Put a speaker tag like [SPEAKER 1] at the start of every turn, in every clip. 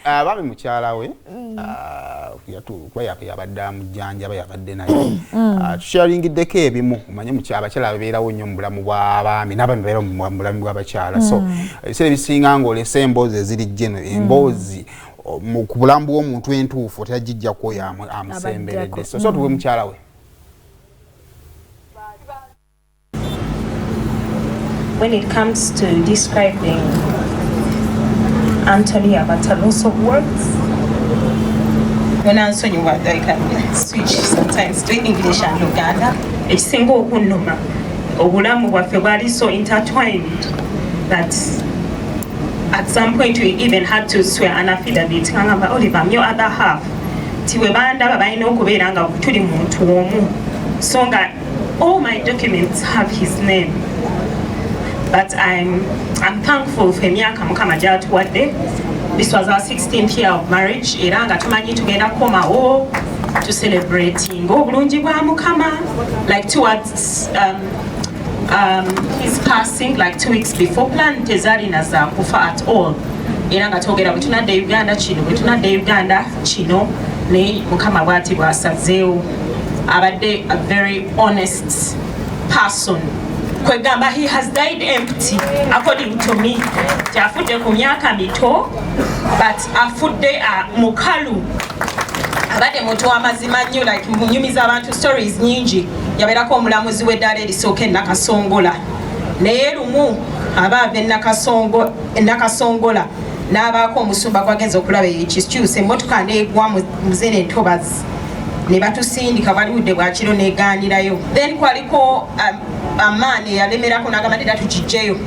[SPEAKER 1] Abaami mukyala we kuba yabadde amujjanjaba, yabadde naye. Tusharingiddeko ebimu. Omanye abakyala babeerawo nnyo mu bulamu bw'abaami, n'abaami babeerawo mu bulamu bw'abakyala. So ebiseera ebisinga ng'olese emboozi eziri jeno, emboozi ku bulamu bw'omuntu entuufu otera gijjako oyo amusemberedde. So tuwe mukyala we.
[SPEAKER 2] When it comes to describing Anthony, I'm at a loss of words. When I can switch sometimes to English and Luganda. Ekisinga okunnuma, obulamu bwaffe bwali so intertwined that at some point we even had to swear an affidavit. Ngamba, "Oliver, I'm your other half." Ti bwe bandaba balina okubeera nga tuli muntu omu. So nga all my documents have his name. But I'm thankful for emyaka Mukama gy'atuwadde. This was our 16th year of marriage, era nga tumanyi tugenda kukomawo to celebrating obulungi bwa Mukama, like towards his passing, like 2 weeks before, plan tezaalina za kufa at all. Era nga twogera bwe tunadda e Uganda kino, bwe tunadda e Uganda kino, naye Mukama bw'ati bw'asazeewo. Abadde a very honest person. Kwegamba he has died empty, according to me. Ti afudde ku myaka mito, but afudde mukalu. Abadde muntu w'amazima nnyo. Like munyumiza abantu stories nyingi. Yabeerako omulamuzi w'eddaala erisooka e Nakasongola, naye lumu aba ava e Nakasongola n'abaako omusumba gwagenza okulaba ekikyusa emmotoka n'egwa mu zene entobazi ne batusindika. Bwali budde bwakiro, negaanirayo. Then kwaliko amaani eyalemerako n'agamba, "Nedda, tugijjeyo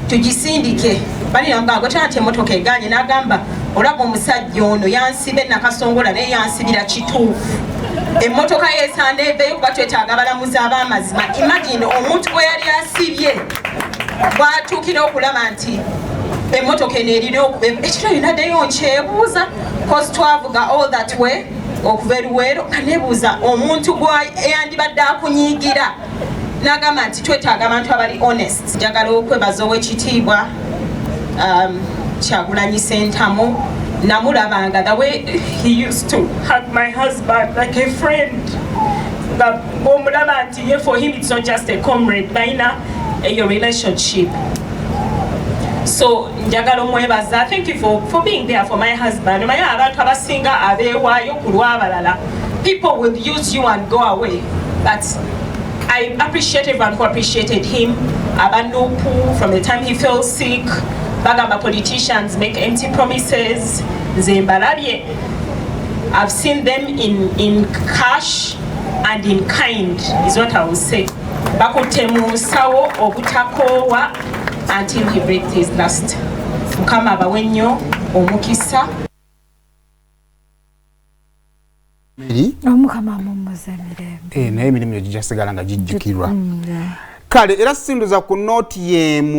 [SPEAKER 2] tugisindike." Balina mugamba gwe nti emmotoka eganye, n'agamba, "Olaba omusajja ono yansiba Enakasongola, naye yansibira kituufu. Emmotoka yesanda eveeyo kuba twetaaga abalamuzi ab'amazima." Imagine omuntu gwe yali asibye bwatuukira okulaba nti emmotoka eno erina okuba ekiro. Yonaddeyo nkyebuuza, 'cause twavuga all that way okuva eruweero, nga nebuuza omuntu gweyandibadde akunyiigira n'agamba nti twetaaga abantu abali honest. Njagala okwebaza owekitiibwa Kyagulanyi Sentamu. Namulabanga the way he used to hug my husband like a friend, nga bwomulaba nti ye, for him it's not just a comrade, balina eyo relationship. So njagala omwebaza, thank you for being there for my husband. Omanyi abantu abasinga abeewaayo ku lw'abalala, people will use you and go away, but I appreciate everyone who appreciated him. Aba NUP, from the time he fell sick, bagamba politicians make empty promises. Nze mbalabye. I've seen them in cash and in kind, is what I will say. Bakutte mu nsawo obutakoowa until he breathed his last. Mukama abawe nnyo omukisa.
[SPEAKER 3] Omukama amummuza emirembe.
[SPEAKER 1] Naye emirimu gyo gijjasigala nga gijjukirwa. Kale era sinduza ku nooti yemu.